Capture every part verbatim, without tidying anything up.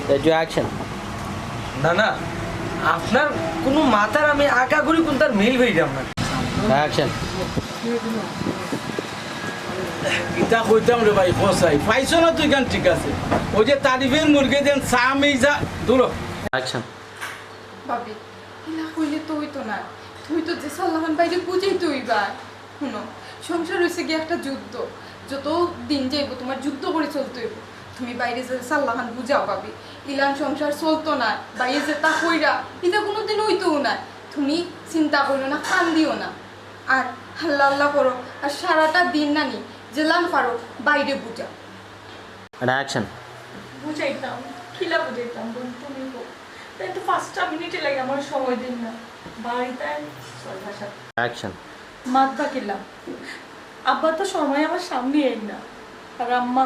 Action. না, না, আপনার কুনু মাতার আমি আগাগুড়ি কুনটার মিল পাইরাম না। Action. ইতা কইতাম রে ভাই, কসাই, পাইছো না তুই গান ঠিক আছে। ওই যে তারিফের মুরগে দেন, সামি যা, দূর হ। Action. ভাবি, ইলা কইলে তো অইতো না। তুমি তো যে সাল্লাহান বাইরে বুঝাইতে অইবা। হুনো, সংসার অইছে গিয়া একটা যুদ্ধ। যত দিন যাইবো তুমার যুদ্ধ করি চলতে অইবো। তুমি বাইরে যে সাল্লাহান বুঝাও ভাবি, ইলান সংসার চলতো না। বাইরে যেতা কইরা, ইতা কুনুদিন অইতোউ না। তুমি চিন্তা করিও না, কান্দিও না। আর আল্লাহ আল্লাহ করো, আর সারাটা দিন নানি যেলান পারো বাইরে বুঝাও। Action. বুঝাইতাম, কিলা বুঝাইতাম বল, তুমি কও। তাই তো পাঁচটা মিনিটে লাগে আমার সময় দিন না। বাড়িতে আই, ছয় ভাষা। Action. মাত বাকিলা। আব্বা তো সময় আমার সামনে আই না। আর আম্মা,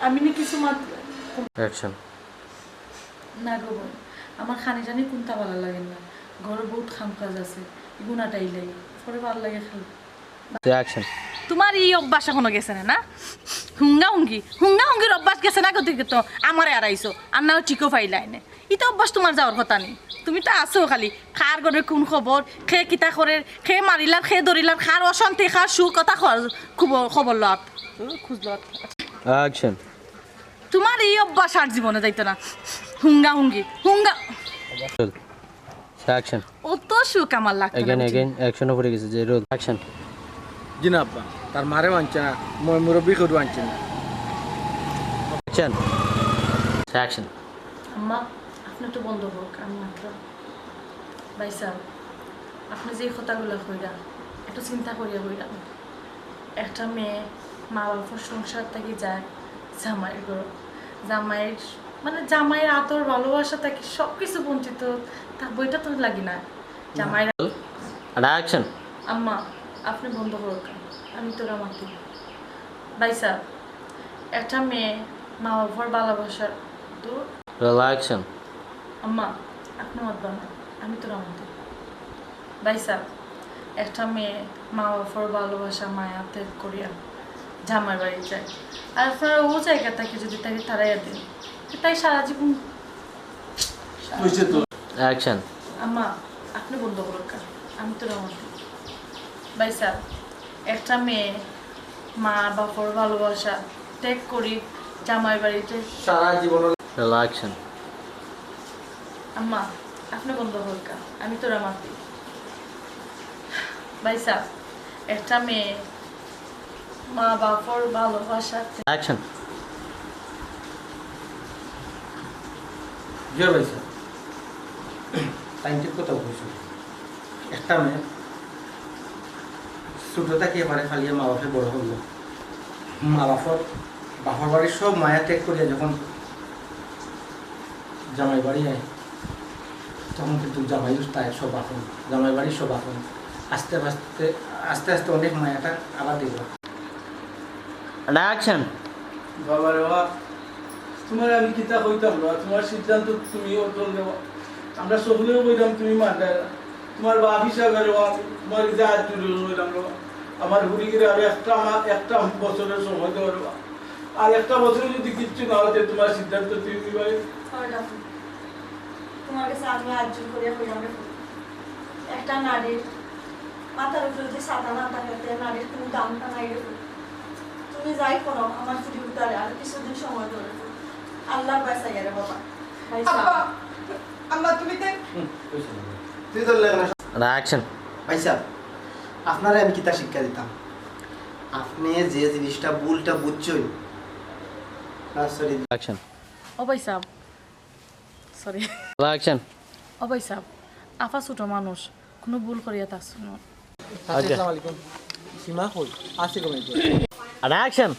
আমি না কিছু মাত Action. না গো বোন, আমার খানি জানি কুনতা ভালা লাগে না। ঘরো বহুত কাম কাজ আছে, ইগুন আটাইলাই। পরে ভালা লাগে খালি। Action. তুমার ই অভ্যাস এখনো গেছে না, না? হুঙ্গা হুঙ্গি, হুঙ্গা হুঙ্গির অভ্যাস গেছে না গতিকে তো আমারে আরাইছো, আর না ঠিকও পাইলায় নে। ইতা অভ্যাস তুমার যাওয়ার কথা নি। তুমি তো আছো খালি, কার ঘরে কুন খবর, কে কিতা করের, কে মারিলার, কে ধরিলার, কার অশান্তি, কার সুখ, কথা খবর, খবর লওয়াত। খোঁজ লওয়াত। Action. তুমার ই অভ্যাস আর জীবনে যাইতো না। হুঙ্গা হুঙ্গি, হুঙ্গা। Action. অত সুখ আমার লাগতো না, Again, বুঝছো? Again, action-ও পড়ে গেছে যে রোল। Action. জি না আব্বা, তার মারে মানছে না, ময় মুরব্বি কেউ মানছে না। Action. Action. আম্মা, আপনে একটু বন্ধ হোক, আমি মাত্র। ভাই সাহেব, আপনে যে কথাগুলা কইরা, একটু চিন্তা করিয়া কইরা। একটা মেয়ে মা বাপর সংসার থাকি যায় জামাইর ঘর, জামাইর মানে জামাইর আদর ভালোবাসা থাকি সব কিছু বঞ্চিত থাকবো, ইটা তো লাগে না। জামাইর আর Action. আম্মা, আপনে বন্ধ করুক, আমি তোরা মাতি। ভাই সাহেব, একটা মেয়ে মা বাপর ভালোবাসা দূর। Action. আম্মা, আপনে মাতবা না, আমি তোরা মাতি। ভাই সাহেব, একটা মেয়ে মা বাপর ভালোবাসা মায়া ত্যাগ করিয়া জামাই বাড়ি যায়, আর আপনারা ও জায়গা থাকি যদি তাকে তাড়াইয়া দেন, তাই সারা জীবন Action. আম্মা, আপনে বন্ধ করুক, আমি তোরা মাতি। ভাই সাহেব, একটা মেয়ে মা বাপর ভালোবাসা ত্যাগ করি জামাই বাড়িতে সারা জীবন। Action. আম্মা, আপনে বন্ধ করুক, আমি তোরা মাতি। ভাই সাহেব, একটা মেয়ে মা বাপর ভালোবাসা Action. জি ভাই সাহেব, তাই ঠিক কথা কইছো। একটা মেয়ে ছোট থাকি এবারে ফালিয়া মা বাপে বড় করলো। মা বাপর, বাপর বাড়ির সব মায়া ত্যাগ করিয়া যখন জামাই বাড়ি আয়, তখন কিন্তু জামাই তাই সব আপন, জামাই বাড়ির সব আপন। আস্তে আস্তে, আস্তে আস্তে অনেক মায়াটা আবার দিল। Action. বাবা রে বাবা, তুমারে আমি কিতা কইতাম রে, তুমার সিদ্ধান্ত তুমি অটল রে বাবা। আমরা সকলেও কইতাম তুমি মানতায় না। তুমার বাপ হিসাবে রে বাবা, তুমার কাছে আজ তুলে রইলাম রে বাবা। আমার হুড়িগিরে আর একটা মা-, একটা বছরের সময় দেও রে বাবা। আর একটা বছর যদি কিচ্ছু না অয়, তুমার সিদ্ধান্ত তুমি নিবায়। হয় না। তুমার কাছে আমি আজ জোর করিয়া কইলাম রে। একটা নারীর মাথার উপরে যদি ছাতা না থাকে, তে নারীর কুনু দাম নাই রে। তুমি যাই করো, আমার চুরি উতারে আর কিছুদিন সময় ধরে। আল্লাহ বাঁচাইয়া রে বাবা। ভাই সাহেব। আব্বা, আম্মা, তুমি তে- হুম, কইছে না। তুই ধরলে কেন? Action. ভাই সাহেব, আপনারে আমি কিতা শিক্ষা দিতাম? আপনে যে জিনিসটা ভুলটা বুঝছইন, না, sorry. Action. ও ভাই সাহেব, Sorry. Action. ও ভাই সাহেব, আফা ছোট মানুষ, কুনু ভুল করিয়া থাকছইন। আচ্ছা। আসসালামু আলাইকুম। সীমা কই? আছে কই? আর action.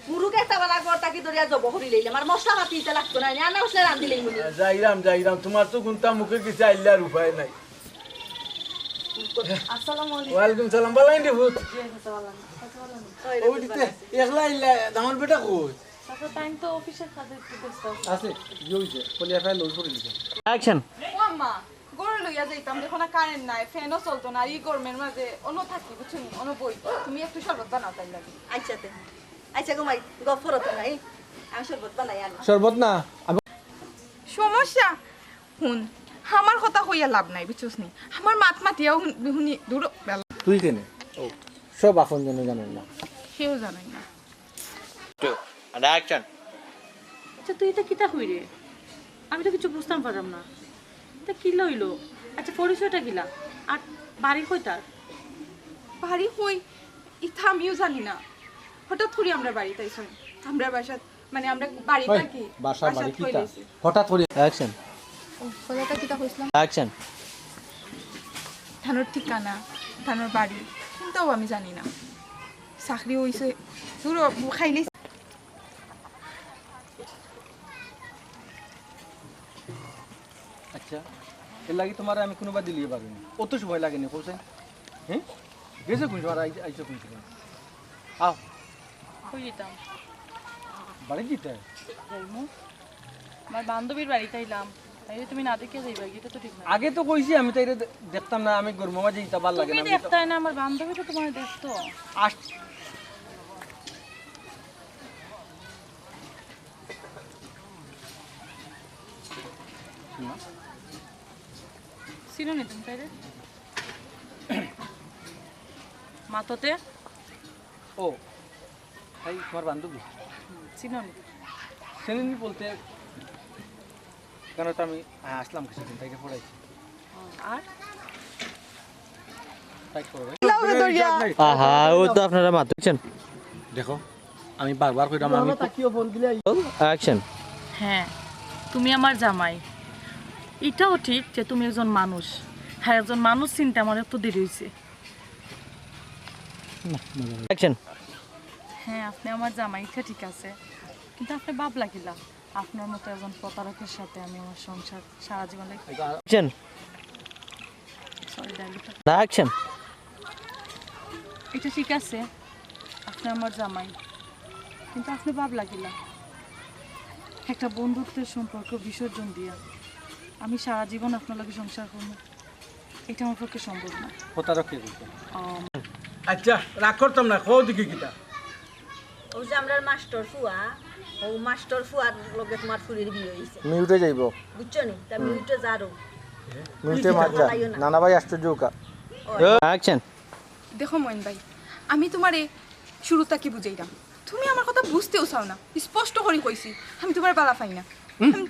মুরুগ একটা বালা ঘর থাকি ধরিয়া জব করি লইলাম, আর মশলা পাতি ইতা লাগতো না, আনা উসলে রান্ধি লইমু নি। যাইরাম, যাইরাম, তুমার তো কুনতা মুখে কিছু আইলে আর উপায় নাই। আসসালামু আলাইকুম। ওয়ালাইকুম সালাম, বালা নি রে পুত? জি, আছি, বালা। ও দিতে, একলা আইলা, দামান বেটা কই? চাচা, তাইন তো অফিসের কাজে একটু ব্যস্ত আছে। আছে, ইয়ে হইছে, পলিয়া ফাইল লোড করে দিছে। Action. ও আম্মা, ঘরো লইয়া যাইতাম, দেখো না কারেন্ট নাই, ফ্যানও চলতো না, আর ই গরমের মাঝে অনো থাকি, বুঝছো নি? অনো বই, তুমি একটু শরবত বানাও তাইর লাগি। আচ্ছা তে, আচ্ছা গো মাই, গফ করো তো নাই, আমি শরবত বানাই আনি। শরবত না, আমি সমস্যা? হুন, আমার কথা কইয়া লাভ নাই, বুঝছস নি? আমার মাত মাতিয়াও হুন-, হুনি দূর বেলা। তুই কেনে? ও, সব আপনজনে জানইন না। কেউ জানইন না। Two, and action. আচ্ছা, তুই ইতা কিতা কইরে? আমি তো কিছু বুঝতাম পারলাম না। ইতা কিলা অইলো? আচ্ছা, পরিচয়টা কিলা? আর বাড়ি কই তার? বাড়ি কই? ইতা আমিও জানি না। হঠাৎ করি আমরার বাড়িত আইছইন। আমরার বাসাত, মানে, আমরার বাড়িত ওই, আর কি? বাসা, বাসাত বাড়ি কিতা? কইলাইছে। হঠাৎ করি। Action. ও, কথাটা কিতা কইছিলাম? Action. তানর ঠিকানা, তানর বাড়ি, কুনটাও আমি জানি না। চাকরি অইছে, দূর, খাইলে। আচ্ছা, এর লাগি তুমারে আমি কুনুবায় দিলিও পারি না। অত সময় লাগে নি, কওছাইন? হ্যাঁ? গেছে কুন সময়, আই-, আইছো কুন সময়? আও। কই যাইতাম? বাড়িত যাইতায়? যাইমু। আমার বান্ধবীর বাড়িত আইলাম। তাইরে তুমি না দেখিয়া যাইবায়, ইটা তো ঠিক না। আগে তো কইছি আমি তাইরে দে-, দেখতাম না, আমি গরমর মাঝে ইতা ভালা লাগে না, তুমি আমি তো দেখতায় না, আমার বান্ধবী তো তুমারে দেখতো। আস- চিনো নি তুমি তাইরে? মাততে? ও, তাই তুমার বান্ধবী? হুম, চিনো নি? চিনি নি বলতে, কারণ তো আমি, আহ, আসলাম কিছুদিন, তাইরে পড়াইছি। ও, আর? তাই করো, ভাই। আহা, ও তো আপনারা মাতছেন। দেখো, আমি বারবার কইরাম, আমি Action. হ্যাঁ, তুমি আমার জামাই। ইটাও ঠিক যে তুমি একজন মানুষ। হ্যাঁ, একজন মানুষ চিনতে আমার এত দেরি অইছে। Action. হ্যাঁ, আপনে আমার জামাই, ইটা ঠিক আছে, কিন্তু আপনে ভাবলা কিলা আপনার মতো একজন প্রতারকের সাথে আমি আমার সংসার সারা জীবন রাখি? Action. Sorry, dialogue টা। Action. ইটা ঠিক আছে, আপনে আমার জামাই, কিন্তু আপনে ভাবলা কিলা একটা বন্ধুত্বের সম্পর্ক বিসর্জন দিয়া আমি সারা জীবন আপনার লগে সংসার করমু? ইটা আমার পক্ষে সম্ভব না। প্রতারক কে কইছে? আম, আচ্ছা, রাগ করতাম না, কও দেখি কিতা? অউ যে আমরার মাস্টর ফুয়া, অউ মাস্টর ফুয়ার লগে তুমার ফুরির বিয়া অইছে। মিউটে যাইবো। বুঝছো নি? তা মিউটে যারো। মিউটে মাত যা। নানা ভাই আশ্চর্য উকা। Action. দেখো মইন ভাই, আমি তুমারে শুরু থাকি বুঝাইরাম, তুমি আমার কথা বুঝতেও চাও না। স্পষ্ট করি কইছি, আমি তুমারে ভালা পাই না। আমি